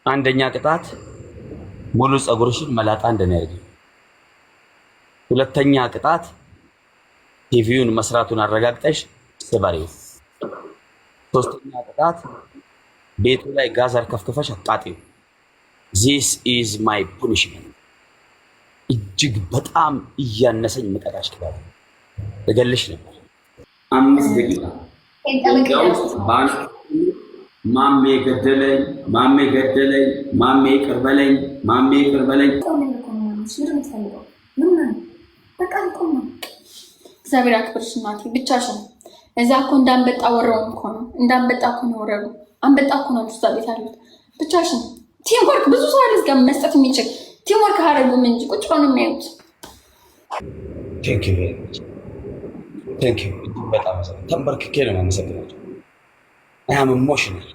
አንደኛ ቅጣት ሙሉ ፀጉርሽን መላጣ እንደሚያደርግ፣ ሁለተኛ ቅጣት ቲቪውን መስራቱን አረጋግጠሽ ስበሪው፣ ሶስተኛ ቅጣት ቤቱ ላይ ጋዝ አርከፍክፈሽ አቃጢው። This is my punishment። እጅግ በጣም እያነሰኝ ምቀጣሽ ቅጣት እገልሽ ነበር። 5 ደቂቃ ውስጥ በአንድ ማሜ ገደለኝ፣ ማሜ ገደለኝ፣ ማሜ ይቅር በለኝ፣ ማሜ ይቅር በለኝ። እግዚአብሔር ያክብርሽ እናቴ። ብቻሽን እዛ እኮ እንዳንበጣ ወረውን እኮ ነው፣ እንዳንበጣ እኮ ነው ወረሩ። አንበጣ እኮ ነው እዛ ቤት ያሉት። ብቻሽን team work፣ ብዙ ሰው አለ እዚህ ጋር መስጠት የሚችል። Team work አያደርጉም እንጂ ቁጭ ብለው ነው የሚያዩት። Thank you very much, thank you። በጣም ተንበርክኬ ነው የማመሰግናቸው። I'm emotional።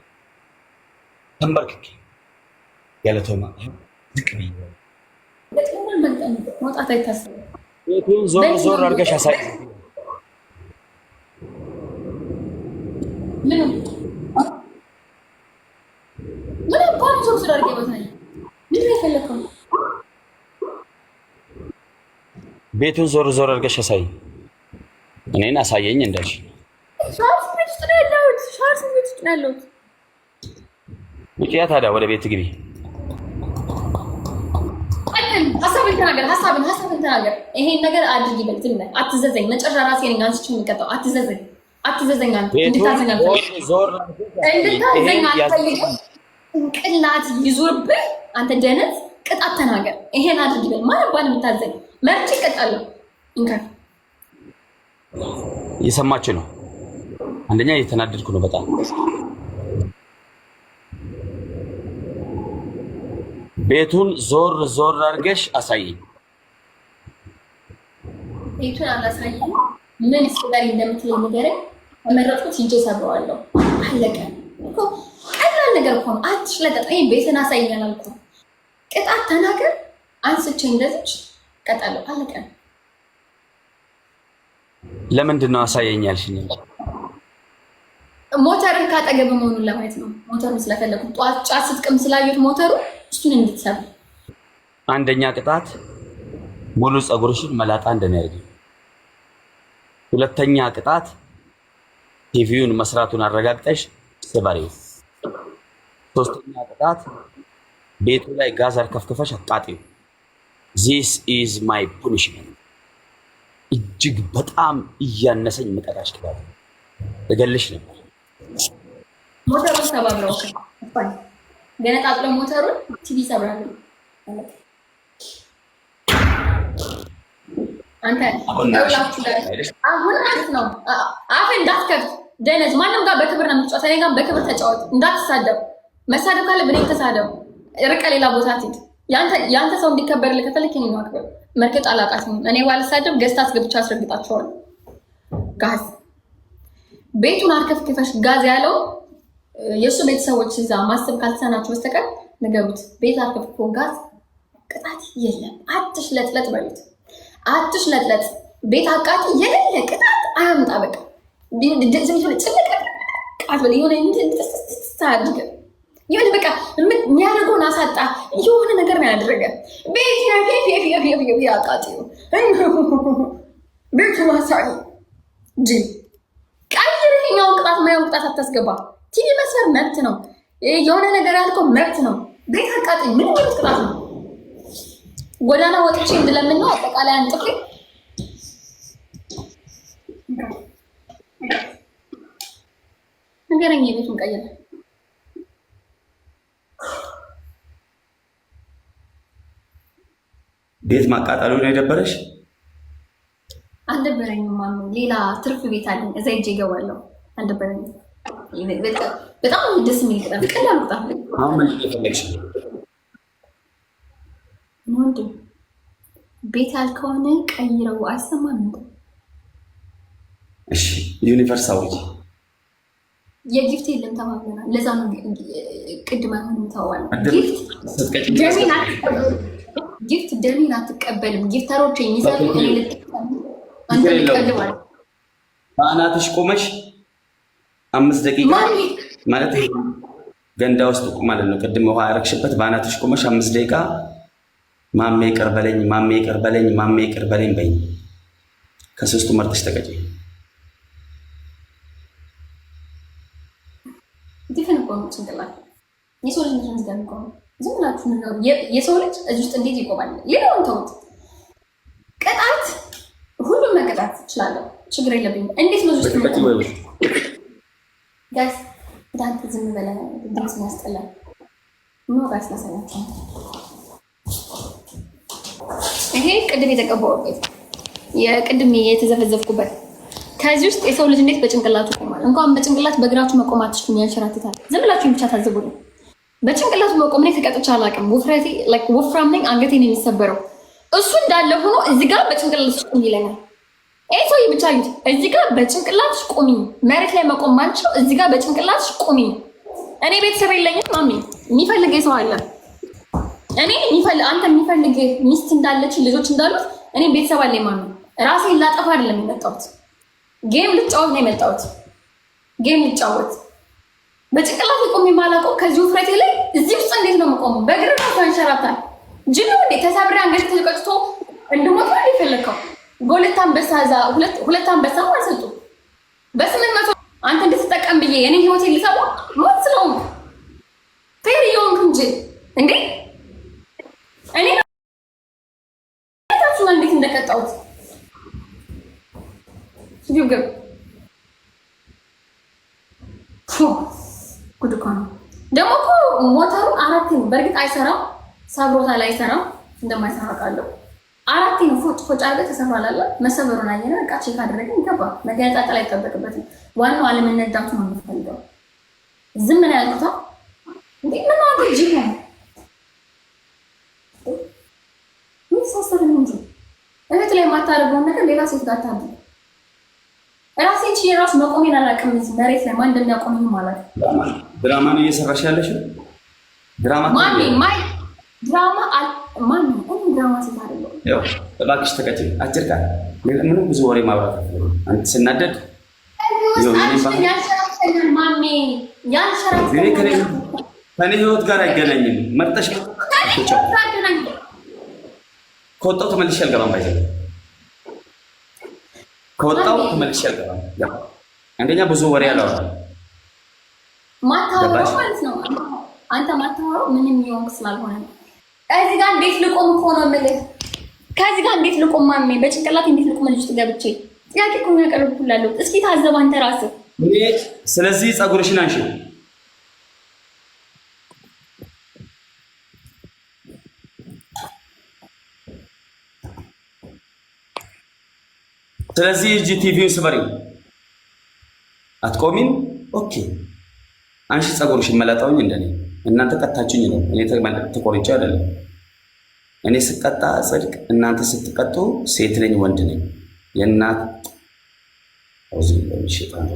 ተንበርክኬ ያለተውማ ዝቅ ብዬ መውጣት አይታሰብም። ቤቱን ዞር ዞር አድርገሽ አሳይ። ምን ምን አባቱ ዞር ዞር አድርገህ ቦታ ምንድን ነው የፈለከው? ቤቱን ዞር ዞር አድርገሽ አሳይ። እኔን አሳየኝ እንዳልሽ ሻወር ቤት ውስጥ ነው ያለሁት። ሻወር ቤት ውስጥ ነው ያለሁት። ውጭያ ታዲያ ወደ ቤት ግቢ። ሀሳብን ተናገር። ሀሳብን ተናገር። ይሄን ነገር አድርጊ በል። ዝም በል፣ አትዘዘኝ። መጨረሻ ራሴ ነኝ አንስቼ የምቀጣው። አትዘዘኝ፣ አትዘዘኝ። አንተ እንድታዘኝ አልፈልግም። እንድታዘኝ አልፈልግም። ጭንቅላት ይዙርብህ። አንተ ደነት ቅጣት ተናገር። ይሄን አድርጊ በል። ማን ባል የምታዘኝ መርጬ እቀጣለሁ። እንካ። እየሰማችሁ ነው። አንደኛ እየተናደድኩ ነው በጣም። ቤቱን ዞር ዞር አድርገሽ አሳይኝ። ቤቱን አላሳይም። ምን ስበሪ እንደምትለኝ ንገረኝ። ከመረጥኩት ሂጄ ሰብረዋለሁ። አለቀ እኮ፣ ቀላል ነገር እኮ ነው። አትሽለጠጥ። ቤትን አሳይኛል አልኩህ። ቅጣት ተናገር። አንስቼ እንደዚች እቀጣለሁ። አለቀ። ለምንድን ነው አሳየኝ ያልሽኝ? ሞተርን ካጠገብ መሆኑን ለማየት ነው። ሞተሩን ስለፈለኩ ጠዋት ጫት ስትቅም ስላዩት ሞተሩ እሱን እንድትሰብር። አንደኛ ቅጣት ሙሉ ፀጉርሽን መላጣ እንደሚያደርግ፣ ሁለተኛ ቅጣት ቲቪውን መስራቱን አረጋግጠሽ ስበሪው፣ ሶስተኛ ቅጣት ቤቱ ላይ ጋዝ አርከፍክፈሽ አቃጢው። This is my punishment። እጅግ በጣም እያነሰኝ ምቀጣሽ ቅጣት እገልሽ ነበር። ሞተሩን ሰባብረው ገነጣጥለው ሞተሩን ቲቪ ይሰብራሉ። አንተ አሁን ማለት ነው አፍ እንዳትከፍት ደነዝ። ማንም ጋር በክብር ነው የምትጫወት። እኔ ጋር በክብር ተጫወት፣ እንዳትሳደብ። መሳደብ ካለ ብኔ ተሳደብ። ርቀ ሌላ ቦታ ትሂድ። የአንተ ሰው እንዲከበርልህ ከፈለክ እኔን ማክበር። መርገጥ አላቃተኝም። እኔ ባልሳደብ ገዝታ አስገብቼ አስረግጣቸዋለሁ። ጋዝ ቤቱን አርከፍክፈሽ ጋዝ ያለው የእሱ ቤተሰቦች እዛ ማሰብ ካልተሳናቸው በስተቀር ንገሩት። ቤት አርከፍክፎ ጋዝ ቅጣት የለም። አትሽለጥለጥ በሉት። አትሽለጥለጥ። ቤት አቃቂ የሌለ ቅጣት አያምጣ። በቃ ጭንቅ በል፣ የሆነ አድርገ የሆነ በቃ የሚያደርገውን አሳጣ። የሆነ ነገር ነው ያደረገ። ቤት አቃቂ ቤቱ ማሳይ ጅል ቀይር። ይኸኛውን ቅጣት ማየውን ቅጣት አታስገባ። ቲቪ መስበር መብት ነው። የሆነ ነገር ያልከው መብት ነው። ቤት አቃቂ ምን አይነት ቅጣት ነው? ጎዳና ወጥቼ እንድለምን ነው አጠቃላይ አንጥፌ። ንገረኝ። የቤቱን ቀይረ። ቤት ማቃጠሉ ነው የደበረሽ? አልደበረኝም። ማነው ሌላ ትርፍ ቤት አለኝ፣ እዛ ሂጅ እገባለሁ። አልደበረኝም። በጣም ደስ የሚል ቅጣት፣ ቀላል ቅጣት። አሁን ምን እየፈለግሽ? ወንድም ቤት ያልከሆነ ቀይረው። አይሰማም እንዴ? እሺ universe አውጪ። የ gift የለም ተባብለናል። ለዛ ነው ቅድም አይሆንም ተባባልን። Gift ደሜን አትቀበልም። Gifter ኦች የሚሰጡ እኔ ልጥቀልባል። በአናትሽ ቆመሽ 5 ደቂቃ ማለት ገንዳ ውስጥ ማለት ነው። ቅድም ውሃ ያረግሽበት በአናትሽ ቆመሽ 5 ደቂቃ ማሜ ይቅር በለኝ፣ ማሜ ይቅር በለኝ፣ ማሜ ይቅር በለኝ በይኝ። ከሶስቱ መርጠሽ ተቀጪ። ድፍን እኮ ነው ጭንቅላት። የሰው ልጅ እንዴት ነው የሚቆመው? ዝም ብላችሁ ንገሩ። የሰው ልጅ እዚህ ውስጥ እንዴት ይቆማል? ሌላውን ተውት። ቅጣት ሁሉም መቀጣት እችላለሁ፣ ችግር የለብኝም። እንዴት ነው እዚህ ውስጥ የሚቆመው? Guys ዳንተ ዝም በለ፣ ድምፅ ያስጠላል። No guys ላሳያችሁ። ይሄ ቅድም የተቀባሁበት የቅድም የተዘፈዘፍኩበት። ከዚህ ውስጥ የሰው ልጅ እንዴት በጭንቅላቱ ይቆማል? እንኳን በጭንቅላት በእግራችሁ መቆም አትችሉም፣ ያንሸራትታል። ዝም ብላችሁ ብቻ ታዘቡልኝ። በጭንቅላቱ መቆም እኔ ተቀጥቼ አላውቅም። ውፍረቴ like ወፍራም ነኝ፣ አንገቴ ነው የሚሰበረው። እሱ እንዳለ ሆኖ እዚህ ጋር በጭንቅላትሽ ቁሚ ይለኛል። ይሄ ሰውዬ ብቻ እዩት። እዚህ ጋር በጭንቅላትሽ ቁሚ፣ መሬት ላይ መቆም ማልችለው እዚህ ጋር በጭንቅላትሽ ቁሚ። እኔ ቤተሰብ የለኝም ማሚ፣ የሚፈልግ ሰው አለ። እኔ አንተ የሚፈልግ ሚስት እንዳለች ልጆች እንዳሉት እኔ ቤተሰብ አለኝ ማሚ። ራሴን ላጠፋ አይደለም የመጣሁት፣ game ልጫወት ነው የመጣሁት። Game ልጫወት በጭንቅላት ቆሜ የማላውቀው ከዚህ ውፍረቴ ላይ እዚህ ውስጥ እንዴት ነው የምቆመው? በእግር ራሱ ያንሸራታል። ጅሉ እንዴ ተሰብሬ አንገቴ ተቀጭቶ እንድሞት ነው የፈለግከው? በሁለት አንበሳ እዛ ሁለት አንበሳ አልሰጡ በ800 አንተ እንድትጠቀም ብዬ እኔ ህይወቴን ልሰዋ ሞት ስለሆንኩ fair እየሆንክ እንጂ እንዴ እኔ ታችሁና እንዴት እንደቀጣሁት ግብ ግብ ጉድ እኮ ነው። ደግሞ እኮ ሞተሩ አራቴ ነው። በእርግጥ አይሰራም፣ ሰብሮታል፣ አይሰራም። እንደማይሰራ አውቃለሁ። አራቴ ነው ፎጭ ፎጭ አድርገህ ተሰብሯል አለ። መሰበሩን አየነ። በቃ check አደረግን፣ ገባ። መገነጣጠል አይጠበቅበትም። ዋናው አለመነዳቱ ነው የምፈልገው። ዝም ነው ያልኩት። እንዴ ምን አንተ ጅብ ነው ምን ሳሰብን እንጂ እህት ላይ የማታደርገውን ነገር ሌላ ሴት ጋር ታድርግ። ራሴን ችዬ ራሱ መቆሜን አላውቅም። እዚህ መሬት ላይ ማን እንደሚያቆመኝም አላውቅም። ድራማ ነው እየሰራሽ ያለሽው? ድራማ ማሚ ማይ ድራማ ማሚ እኔ ድራማ ሴት አይደለሁም። ያው እባክሽ ተቀጭ። አጭር ቃል፣ ምንም ብዙ ወሬ ማብራት አልፈልግም። አንተ ስናደድ ያንሸራተኛል ማሜ ያንሸራተኛል። ከኔ ህይወት ጋር አይገናኝም። መርጠሽ ከወጣሁ ተመልሼ አልገባም። ባይዘ ከወጣሁ ተመልሼ አልገባም። አንደኛ ብዙ ወሬ አላወራም። ማታወራው ማለት ነው። አንተ ማታወራው ምንም የሆንክ ስላልሆነ ነው። ከዚህ ጋር እንዴት ልቆም እኮ ነው የምልህ። ከዚህ ጋር እንዴት ልቆም ማሜ? በጭንቅላት እንዴት ልቆም? ልጅ ገብቼ ጥያቄ እኮ ነው ያቀረብኩላለሁ። እስኪ ታዘብ አንተ ራስህ። ስለዚህ ፀጉርሽን አንሺ። ስለዚህ እጅ ቲቪውን ስበሪው። አትቆሚም? Okay አንሺ ፀጉርሽን። መላጣውኝ እንደኔ እናንተ ቀጣችሁኝ ነው። እኔ ተቆርጬ አይደለም። እኔ ስቀጣ ጽድቅ፣ እናንተ ስትቀጡ ሴት ነኝ ወንድ ነኝ። የእናት አውዚ ለሚሸጣን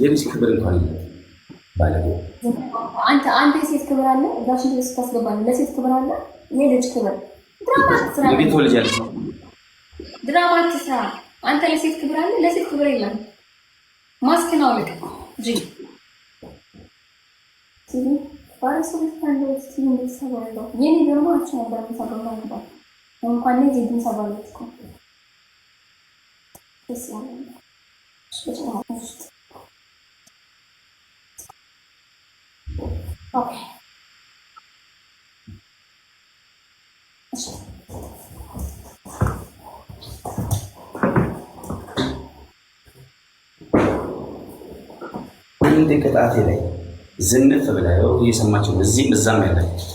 የልጅ ክብር እንኳን የለም። ባለጌ አንተ የሴት ክብር አለ እዛ ሽንት ቤት ስታስገባ ነው። ለሴት ክብር አለ፣ የልጅ ክብር ድራማ አትስራ። እንዴት ትወልጃለሽ? ድራማ አትስራ። አንተ ለሴት ክብር አለ፣ ለሴት ክብር የለም። ማስክን አውልቅ። ጂ ቲቪ ቲቪ ሰባለሁ። የኔ ደግሞ አቸው ነበር የሚሰበው ነበር እንኳን ዜድን ሰባለት እኮ ደስ ይላል። Okay እሺ አንድ ቅጣቴ ላይ ዝንፍ ብላ ይኸው እየሰማችሁ ነው። እዚህም እዛም ያላችሁ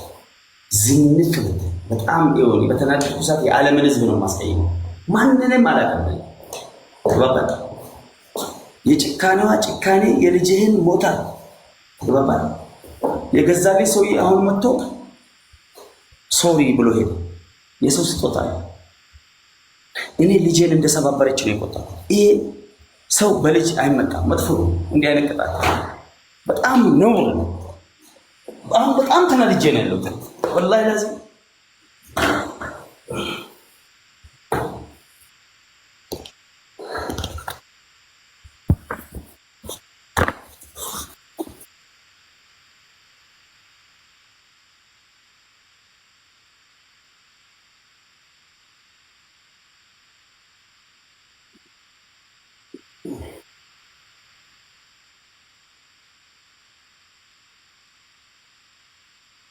ዝንፍ በጣም ይሆን በተናደድኩ ሰዓት የዓለምን ሕዝብ ነው የማስቀይመው። ማንንም አላውቅም። ተግባባን። የጭካኔዋ ጭካኔ የልጅህን ሞታ ተግባባን። የገዛ ቤት ሰውዬ አሁን መጥቶ sorry ብሎ ሄደ። የሰው ስጦታ ነው። እኔ ልጄን እንደሰባበረች ነው የቆጠርኩት። ይሄ ሰው በልጅ አይመጣም፣ መጥፎ ነው። እንዲህ አይነት ቅጣት በጣም ነውር ነው። አሁን በጣም ተናድጄ ነው ያለሁት። ወላሂ ለዚህ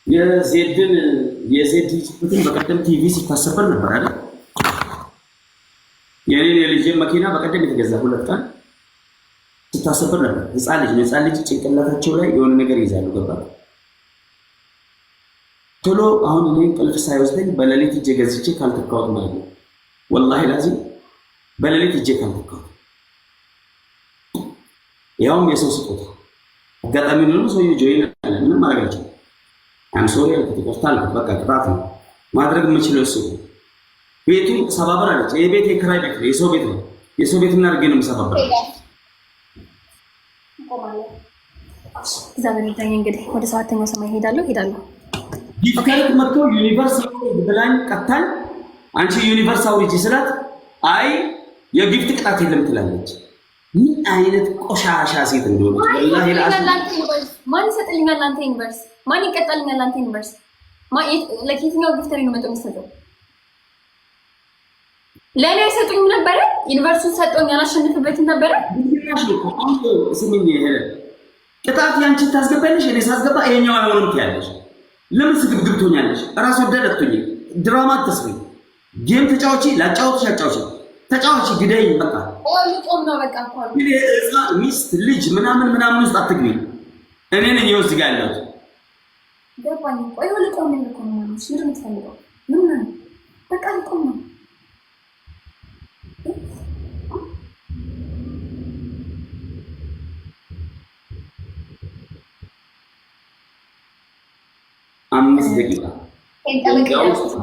የዜድን የዜድ ልጅበትን በቀደም ቲቪ ሲታሰበር ነበር አይደል? የኔን የልጄን መኪና በቀደም የተገዛ 2 ቀን ስታሰበር ነበር። ህፃን ልጅ ነው። ህፃን ልጅ ጭንቅላታቸው ላይ የሆነ ነገር ይይዛሉ። ገባ ቶሎ አሁን እኔ እንቅልፍ ሳይወስደኝ በሌሊት እጄ ገዝቼ ካልተካሁት ማለት ነው። ወላሂ ላዚም በሌሊት እጄ ካልተካሁት፣ ያውም የሰው ስጦታ አጋጣሚ ሆኖ ሰውዬው join አለ። ምንም ማድረግ አልችልም። I'm sorry አልኩት፣ ይቅርታ አልኩት። በቃ ቅጣት ነው ማድረግ የምችለው እሱ ነው። ቤቱን ሰባበር አለች። ይሄ ቤት የክራይ ቤት ነው፣ የሰው ቤት ነው። የሰው ቤት ምን አድርጌ ነው የምሰባበር? እግዚአብሔር ይርዳኝ። እንግዲህ ወደ ሰባተኛው ሰማይ ሄዳለሁ ሄዳለሁ። gifter መጥቶ universe ብላኝ ቀጣኝ። አንቺ universe አውርጂ ስላት አይ የ gift ቅጣት የለም ትላለች። ምን አይነት ቆሻሻ ሴት እንደሆነች ወላሂ ማን ይሰጥልኛል? አንተ universe ማን ይቀጣልኛል? አንተ universe የትኛው gifter ነው መጥቶ የሚሰጠው? ለእኔ አይሰጡኝም ነበረ። Universe ኡን ሰጠውኝ፣ አላሸንፍበትም ነበረ። ስሚኝ፣ ቅጣት ያንቺን ታስገባለሽ፣ እኔ ሳስገባ ይሄኛው አይሆንም ትያለሽ። ለምን ስግብግብ ትሆኛለሽ? ራስ ወዳድ አትሆኚ። ድራማ አትስሪ። Game ተጫዋቺ፣ ላጫወትሽ አጫውቺ፣ ተጫዋቺ ግደይኝ። በቃ ልቆም ነው በቃ እኮ ሚስት ልጅ ምናምን ምናምን ውስጥ አትግቢ። እኔ ነኝ ይኸው እዚህ ጋር ያለሁት። ገባኝ እኮ ይኸው ልቆም ነው እኮ ነው። ምንድን ነው የምትፈልገው? ምን ነው በቃ ልቆም ነው። 5 ደቂቃ ውስጥ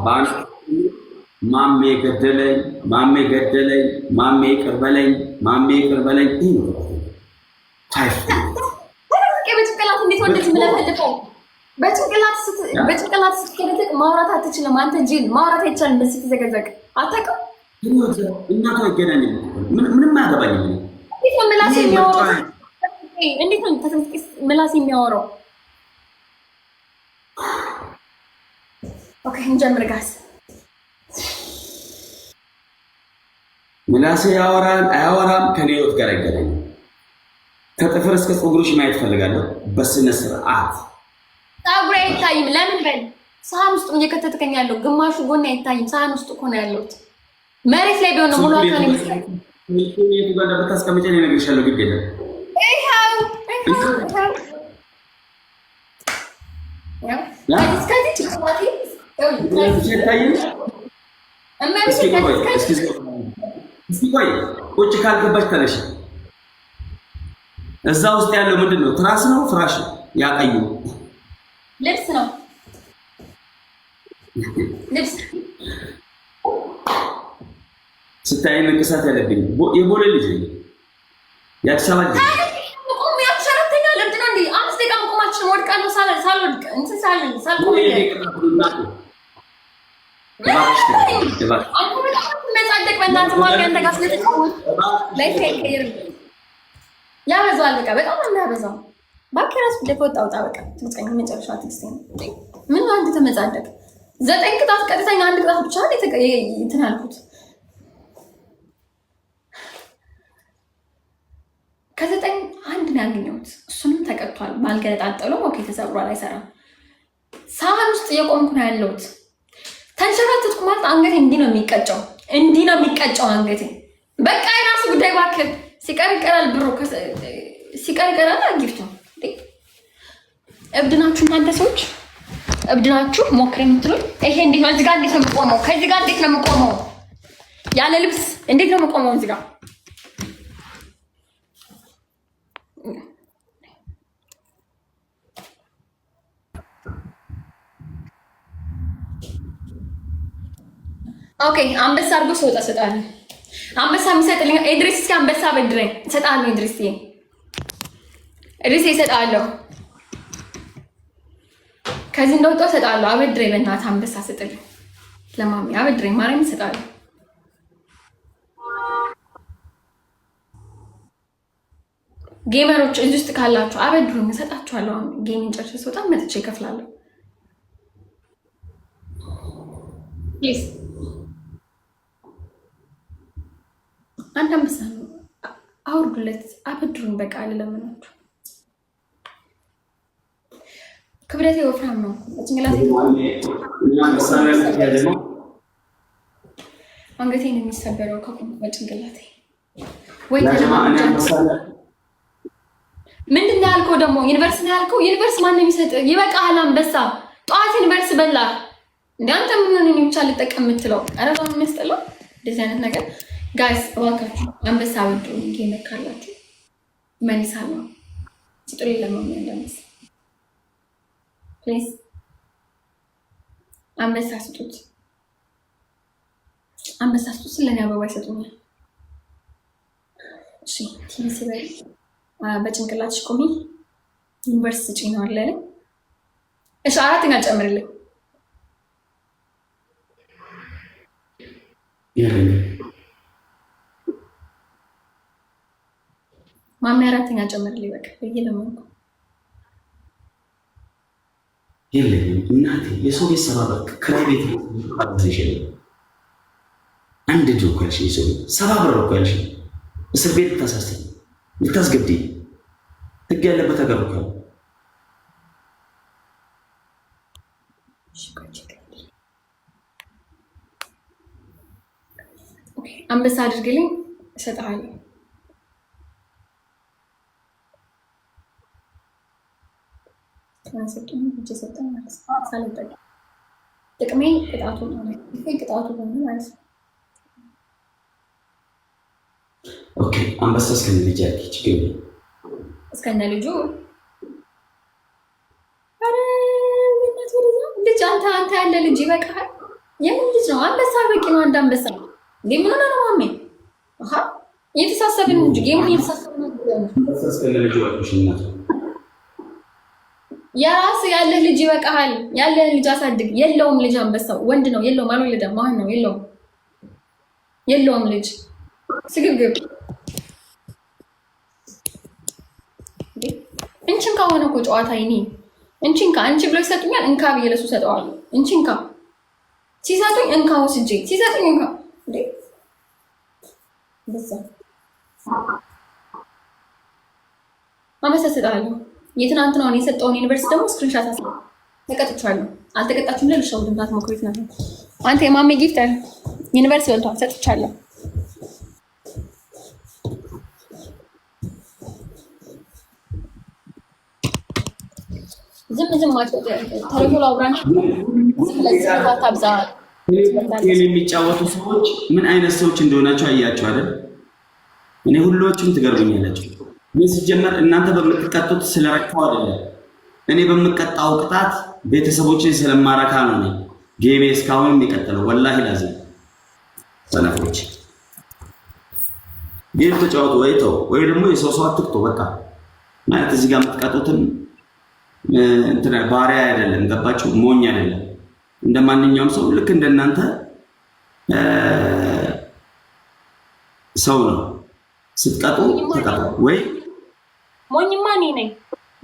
ማሜ ገደለኝ፣ ማሜ ገደለኝ፣ ማሜ ይቅር በለኝ፣ ማሜ ይቅር በለኝ። ይህ ነው በጭንቅላት እንዴት ወደዚህ የምለፈልፈው? በጭንቅላት ስትገለጥቅ ማውራት አትችልም። አንተ ጅል ማውራት አይቻልም። በዚህ ስትዘገዘቅ አታውቅም። እናቷ አይገናኝም። ምንም አያገባኝም። እንዴት ነው ምላሴ የሚያወራው? እንዴት ነው ምላሴ የሚያወራው? Okay እንጀምር guys። ምላሴ ያወራል አያወራም ከኔ ህይወት ጋር አይገናኝም። ከጥፍር እስከ ፀጉርሽ ማየት ፈልጋለሁ በስነ ስርዓት። ፀጉሬ አይታይም። ለምን በል ሳህን ውስጥ እየከተትከኝ ያለው ግማሹ ጎን አይታይም። ሳህን ውስጥ እኮ ነው ያለሁት። መሬት ላይ ቢሆን ነው ሙሉ አካል ይመስላል። የቱ ጋር እንደምታስቀምጪ እኔ እነግርሻለሁ። ግድ የለም። ይኸው ይኸው እስከዚህ ጭንቅላቴ አይታይም። እስኪ ቆይ ቁጭ ካልገባች ተነሽ። እዛ ውስጥ ያለው ምንድን ነው? ትራስ ነው ፍራሽ ነው? ያቀዩ ልብስ ነው ልብስ። ስታይ ንቅሳት ያለብኝ የቦሌ ልጅ ነኝ። የአዲስ አበባ ልጅ ቆም ያሸረተኛ ለምንድን ነው እንዴ? 5 ደቂቃ መቆማችን ወድቃለሁ። ሳልወድቅ እንትን ሳልቆም መጻደቅ በእናትህ ማርያም አንተ ጋር ስለተጫወት life አይቀይርም። ያበዛዋል። በቃ በጣም ነው የሚያበዛው። እባክህ እራሱ ደፈ ወጣ ወጣ። በቃ ትውጠኝ መጨረሻ ትዕግስት ነው። ምን አንተ ተመጻደቅ። 9 ቅጣት ቀጥተኛ አንድ ቅጣት ብቻ እንትን ያልኩት ከ9 አንድ ነው ያገኘሁት። እሱንም ተቀጥቷል። ባልገነጣጠለው okay ተሰብሯል፣ አይሰራም። ሳህን ውስጥ እየቆምኩ ነው ያለሁት። ተንሸራተትኩ ማለት አንገቴ እንዲህ ነው የሚቀጨው፣ እንዲህ ነው የሚቀጨው አንገቴ። በቃ የራሱ ጉዳይ እባክህ። ሲቀር ይቀራል፣ ብሩ ሲቀር ይቀራል። Gift ኡ እብድ ናችሁ እናንተ ሰዎች። እብድ ናችሁ ሞክር የምትሉኝ ይሄ እንዴት ነው? እዚህ ጋር እንዴት ነው የምቆመው? ከዚህ ጋር እንዴት ነው የምቆመው? ያለ ልብስ እንዴት ነው የምቆመው? እዚህ ጋር okay። አንበሳ አድርጎ ስወጣ እሰጥሃለሁ። አንበሳ የሚሰጥልኝ ኤድሪስ፣ እስኪ አንበሳ በድረኝ እሰጥሃለሁ። ኤድሪስ ኤድሪስ እሰጥሃለሁ። ከዚህ እንደወጣሁ እሰጥሃለሁ። አበድረኝ፣ በእናትህ አንበሳ ስጥልኝ፣ ለማሚ አበድረኝ፣ ማርያም እሰጥሃለሁ። gamer ኦች እዚህ ውስጥ ካላችሁ አበድሩኝ፣ እሰጣችኋለሁ። አሁን game ጨርሼ ስወጣ መጥቼ እከፍላለሁ። Please አንድ አንበሳ ነው አውርዱለት፣ አበድሩኝ። በቃ ልለምናችሁ። ክብደቴ ወፍራም ነው። ጭንቅላቴ አንገቴን የሚሰበረው ከቆምኩ በጭንቅላቴ ወይ ምንድን ነው ያልከው? ደግሞ universe ነው ያልከው። Universe ማን ነው የሚሰጥ? ይበቃሃል። አንበሳ ጠዋት universe በላ እንደ አንተ ምን ሆነ ብቻ ልጠቀም የምትለው? ኧረ በጣም የሚያስጠላው እንደዚህ አይነት ነገር። Guys እባካችሁ አንበሳ አበድሩ። Gamer ካላችሁ መልሳለሁ። ስጡልኝ ለማሚ አንበሳ please፣ አንበሳ ስጡት፣ አንበሳ ስጡት። ስለኔ አበባ ይሰጡኛል። እሺ ቲቪ ስበሪ በጭንቅላትሽ ቆሚ። Universe ስጪኝ ነው አለ። እሺ አራተኛ ጨምርልኝ። ማሚ አራተኛ ጨምርልኝ። በቃ እየለመንኩ የለኝም እናቴ። የሰው ቤት 70 ብር ክራይ ቤት አንድ እጅ እኮ ያልሽኝ የሰው ቤት 70 ብር እኮ ያልሽኝ እስር ቤት ልታሳስኝ ልታስገድኝ ህግ ያለበት ሀገር እኮ ነው። አንበሳ አድርግልኝ እሰጥሃለሁ። ጥቅሜ ቅጣቱ ቅጣቱ ሆነ ማለት ነው። Okay አንበሳ እስከነ ልጅ ያልክ ችግር የለም። እስከነ ልጁ ልጅ አንተ አንተ ያለ ልጅ ይበቃሃል። የምን ልጅ ነው? አንበሳ በቂ ነው። አንድ አንበሳ እንዴ ምን ሆነ ነው ማሜ? አሃ እየተሳሰብን እንጂ game ኡን እየተሳሰብን ነው። አንበሳ እስከነ ልጁ አልኩሽ እናት የራስ ያለህ ልጅ ይበቃሃል። ያለህ ልጅ አሳድግ። የለውም ልጅ አንበሳው ወንድ ነው። የለውም፣ አልወለደም። ማን ነው? የለውም፣ የለውም ልጅ ስግብግብ እንቺን ከሆነ እኮ ጨዋታ ይኔ እንቺንካ አንቺ ብሎ ይሰጡኛል። እንካ ብዬ ለሱ ሰጠዋለሁ። እንቺንካ ሲሰጡኝ እንካ ወስጄ ሲሰጡኝ እንካ እንዴ በዛ አመሰስጣለሁ። የትናንትናውን የሰጠውን ዩኒቨርሲቲ ደግሞ screenshot አስ ተቀጥቻለሁ። አልተቀጣችሁም ልል ሸው ድምታት ሞክሪት ነበር። አንተ የማሜ gift universe በልቷል። ሰጥቻለሁ። ዝም ዝም ተለቶሎ አውራን ታብዛ። የሚጫወቱ ሰዎች ምን አይነት ሰዎች እንደሆናቸው አያቸው አይደል? እኔ ሁሎችም ትገርሙኛላችሁ። እኔ ሲጀመር እናንተ በምትቀጡት ስለረካው አይደለም፣ እኔ በምቀጣው ቅጣት ቤተሰቦችን ስለማረካ ነው። እኔ game ኤ እስካሁን የሚቀጥለው ወላሂ ላዚም። ሰነፎች game ተጫወቱ ወይ ተው፣ ወይ ደግሞ የሰው ሰው አትቅጡ። በቃ ማለት እዚህ ጋር የምትቀጡትን እንትን ባሪያ አይደለም፣ ገባችሁ? ሞኝ አይደለም። እንደ ማንኛውም ሰው ልክ እንደናንተ ሰው ነው። ስትቀጡ ተቀጡ ወይ ሞኝማ እኔ ነኝ።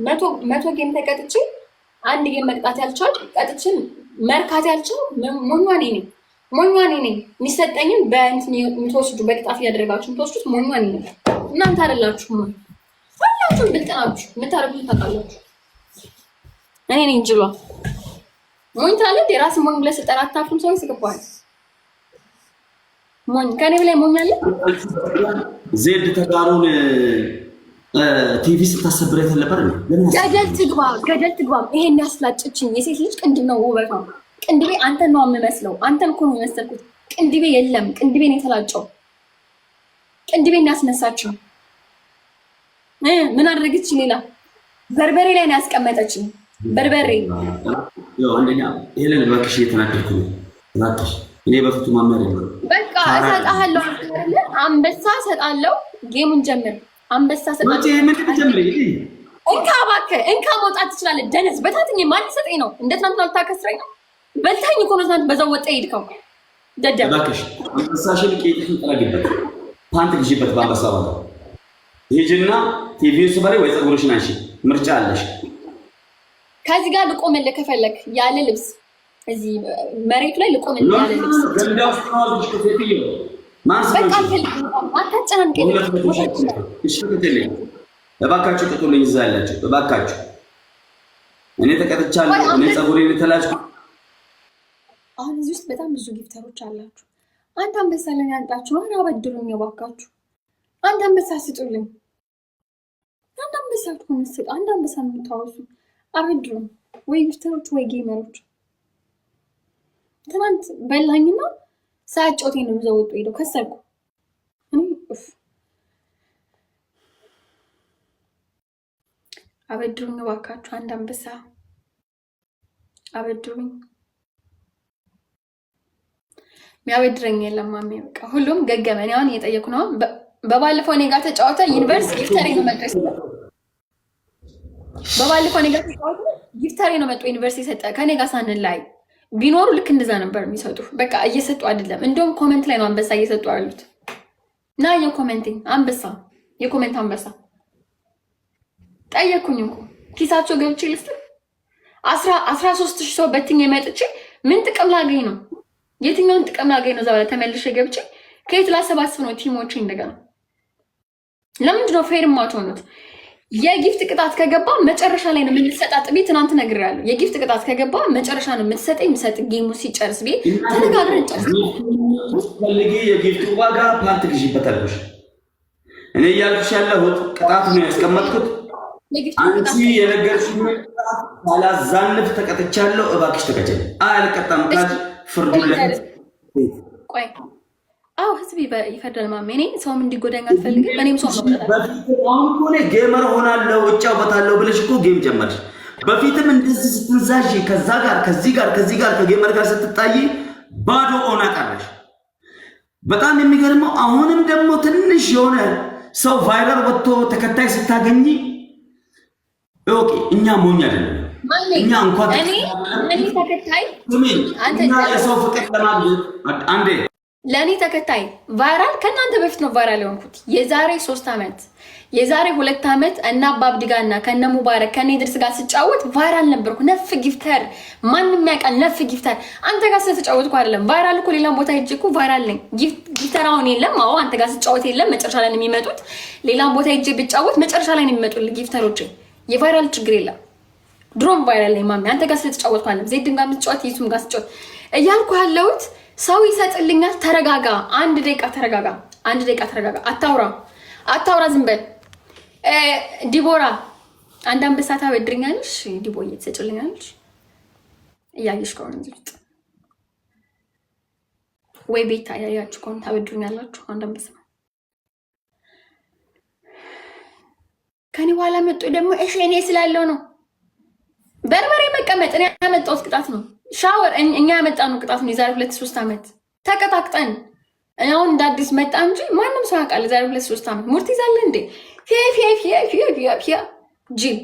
100 game ተቀጥቼ አንድ game መቅጣት ያልቻል ቀጥቼ መርካት ያልቻል ሞኟ እኔ ነኝ። ሞኟ እኔ ነኝ። የሚሰጠኝም በእንትን የምትወስዱ በቅጣት እያደረጋችሁ የምትወስዱት ሞኟ እኔ ነኝ። እናንተ አይደላችሁ። ሞኝ ሁላችሁም ብልጥ ናችሁ። የምታደርጉት ታውቃላችሁ። እኔ ነኝ ጅሏ። ሞኝ ታለ የራስ ሞኝ ብለህ ስጠራ አታፍርም? ሰው ይስቅብሃል። ሞኝ ከኔ በላይ ሞኝ አለ? ዜድ ተጋሩን ቲቪ ስታሰብር ነበር። ገደል ትግባ፣ ገደል ትግባ። ይሄን ያስላጨችኝ የሴት ልጅ ቅንድብ ነው ውበቷ። ቅንድቤ አንተን ነው የምመስለው። አንተን እኮ ነው የመሰልኩት። ቅንድቤ የለም፣ ቅንድቤን የተላጨው ቅንድቤን ያስነሳችው። ምን አደረገች? ሌላ በርበሬ ላይ ነው ያስቀመጠችኝ። በርበሬ አንደኛ ይሄንን እባክሽ፣ እየተናደድኩ ነው። እባክሽ እኔ በፊቱ ማመር የለም። በቃ እሰጥሃለሁ፣ አንበሳ እሰጣለሁ። Game ኡን ጀምር። አንበሳ እሰጣለሁ። እንካ እባክህ እንካ፣ መውጣት ትችላለህ። ደነዝ በታትኝ ማን ሰጠኝ ነው? እንደ ትናንትና ልታከስረኝ ነው? በልታኝ እኮ ነው ትናንት በዛው ወጣ ሄድከው። ደደብ እባክሽ አንበሳሽን ቄጥሽን ጥረጊበት፣ ፓንት ግዢበት በአንበሳ ዋጋ ሂጂና ቲቪውን ስበሪ ወይ ፀጉርሽን አንሺ። ምርጫ አለሽ። ከዚህ ጋር ልቆምልህ ከፈለክ ያለ ልብስ እዚህ መሬቱ ላይ ልቆምልህ ያለ ልብስ። ገንዳ ውስጥ ነው አልኩሽ። ሴትዮ ማን በቃ አልፈልግም። አታጨናንቀኝ። እባካችሁ ቅጡልኝ፣ እዛ ያላችሁ እባካችሁ። እኔ ተቀጥቻለሁ። እኔ ፀጉሬን የተላጭኩ። አሁን እዚህ ውስጥ በጣም ብዙ gifter ኦች አላችሁ። አንድ አንበሳ ለኔ ያንጣችሁ። አሁን አበድሩኝ እባካችሁ። አንድ አንበሳ ስጡልኝ። አንድ አንበሳ ትሆን አንድ አንበሳ ነው የምታወሱ። አበድሩኝ ወይ gifter ኦች ወይ gamer ኦች። ትናንት በላኝና ሳያጫውተኝ ነው ዘወጡ ሄደው ከሰርኩ። እኔ ኡፍ አበድሩኝ እባካችሁ፣ አንድ አንበሳ አበድሩኝ። የሚያበድረኝ የለም ማሜ። በቃ ሁሉም ገገመ። እኔ አሁን እየጠየኩ ነው። በባለፈው እኔ ጋር ተጫወተ ዩኒቨርስ gifter ኤ ነው መጥቶ የሰጠ። በባለፈው እኔ ጋር ተጫወተ gifter ኤ ነው መጥቶ ዩኒቨርስ የሰጠ። ከእኔ ጋር ሳንላይ ቢኖሩ ልክ እንደዛ ነበር የሚሰጡ። በቃ እየሰጡ አይደለም። እንደውም comment ላይ ነው አንበሳ እየሰጡ ያሉት። ና የ comment ኤ አንበሳ፣ የ comment አንበሳ ጠየኩኝ እኮ ኪሳቸው ገብቼ ልስጥ። 13,000 ሰው በትኜ መጥቼ ምን ጥቅም ላገኝ ነው? የትኛውን ጥቅም ላገኝ ነው? እዛ በላይ ተመልሼ ገብቼ ከየት ላሰባስብ ነው team ኦች እንደገና? ለምንድን ነው fair የማትሆኑት? የ gift ቅጣት ከገባ መጨረሻ ላይ ነው የምንሰጣጥ። ቤት ትናንት ነግሬሃለሁ። የ gift ቅጣት ከገባ መጨረሻ ነው የምትሰጠኝ። የምሰጥ game ኡ ሲጨርስ ቤት ተነጋግረን ጨርስ። ፈልጊ የ gift ኡ ዋጋ ፓንት ግዢበት አልኩሽ። እኔ እያልኩሽ ያለሁት ቅጣት ነው ያስቀመጥኩት። አንቺ የነገርሽኝ ቅጣት ሳላዛንፍ ተቀጥቻለሁ። እባክሽ ተቀጭ። አልቀጣም ካልሽ ፍርዱን ቆይ አዎ ህዝብ ይፈርዳል። ማሜ እኔ ሰውም እንዲጎዳኝ አልፈልግም። እኔም ሰው በፊት አሁን እኮ እኔ gamer ሆናለሁ እጫወታለሁ ብለሽ እኮ game ጀመርሽ። በፊትም እንደዚህ ስትንዛዥ ከዛ ጋር ከዚህ ጋር ከዚህ ጋር ከ gamer ጋር ስትጣይ ባዶ ኦና ቀረሽ። በጣም የሚገርመው አሁንም ደግሞ ትንሽ የሆነ ሰው viral ወጥቶ ተከታይ ስታገኝ okay፣ እኛ ሞኝ አይደለም። እኛ እንኳን እኔ ተከታይ እኛ የሰው ፍቅር ለማግኘት አንዴ ለእኔ ተከታይ viral ከእናንተ በፊት ነው viral የሆንኩት። የዛሬ 3 ዓመት፣ የዛሬ 2 ዓመት እና አባብዲ ጋር እና ከነ ሙባረክ ከነ ኢድርስ ጋር ስጫወት viral ነበርኩ። ነፍ gifter ማንም ያውቃል። ነፍ gifter አንተ ጋር ስለተጫወትኩ አይደለም። Viral እኮ ሌላም ቦታ ሄጄ እኮ viral ነኝ። Gifter አሁን የለም። አዎ አንተ ጋር ስጫወት የለም። መጨረሻ ላይ ነው የሚመጡት። ሌላም ቦታ ሄጄ ብጫወት መጨረሻ ላይ ነው የሚመጡት gifter ኦች። የ viral ችግር የለም። ድሮም viral ነኝ ማሚ። አንተ ጋር ስለተጫወትኩ አይደለም። ዜድም ጋር ምትጫወት ይሱም ጋር ስጫወት እያልኩ ያለሁት ሰው ይሰጥልኛል። ተረጋጋ፣ አንድ ደቂቃ ተረጋጋ፣ አንድ ደቂቃ ተረጋጋ። አታውራ፣ አታውራ፣ ዝም በል። ዲቦራ አንድ አንበሳ ታበድርኛለሽ? ዲቦዬ ትሰጭልኛለሽ? እያየሽ ከሆነ እዚህ ውስጥ ወይ ቤታ እያያችሁ ከሆነ ታበድሩኛላችሁ? አንድ አንበሳ። ከኔ በኋላ መጡ ደግሞ እሺ፣ እኔ ስላለው ነው በርበሬ መቀመጥ። እኔ ያመጣሁት ቅጣት ነው። ሻወር እኛ ያመጣነው ቅጣት ነው። የዛሬ 2-3 ዓመት ተቀጣቅጠን አሁን እንደ አዲስ መጣ እንጂ ማንም ሰው ያውቃል። የዛሬ 2-3 ዓመት ሙርት ይዛለ እንዴ ፊ ጂል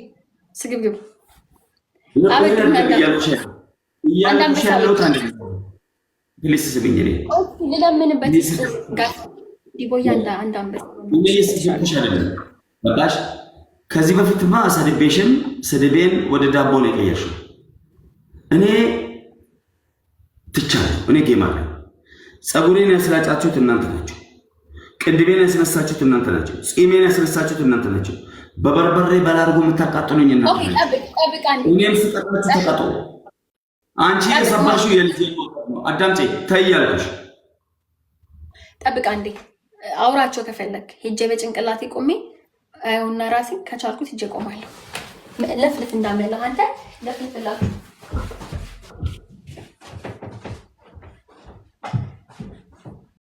ስግብግብ። እያልኩሽ ያለሁት አንድ please ስሚኝ፣ እኔ ልለምንበት ጋር ዲቦያ አንድ አንበሳ እኔ እየሰደብኩሽ አይደለም። ገባሽ? ከዚህ በፊትማ ሰድቤሽም ስድቤን ወደ ዳቦ ነው የቀየርሽው። እኔ ትቻለሁ። እኔ gamer ነኝ። ፀጉሬን ያስላጫችሁት እናንተ ናችሁ። ቅንድቤን ያስነሳችሁት እናንተ ናችሁ። ፂሜን ያስነሳችሁት እናንተ ናችሁ። በበርበሬ በላርጎ የምታቃጥሉኝ እናንተ ናችሁ። እኔም ስጠጣችሁ ተቀጡ። አንቺ የሰባሽው የልጄ ነው። አዳምጪ፣ ተይ ያልኩሽ። ጠብቅ አንዴ፣ አውራቸው ከፈለክ ሄጄ በጭንቅላቴ ቆሜ አየውና ራሴ ከቻልኩት እጄ ቆማለሁ። ለፍልፍ እንዳመለህ አንተ ለፍልፍላችሁ።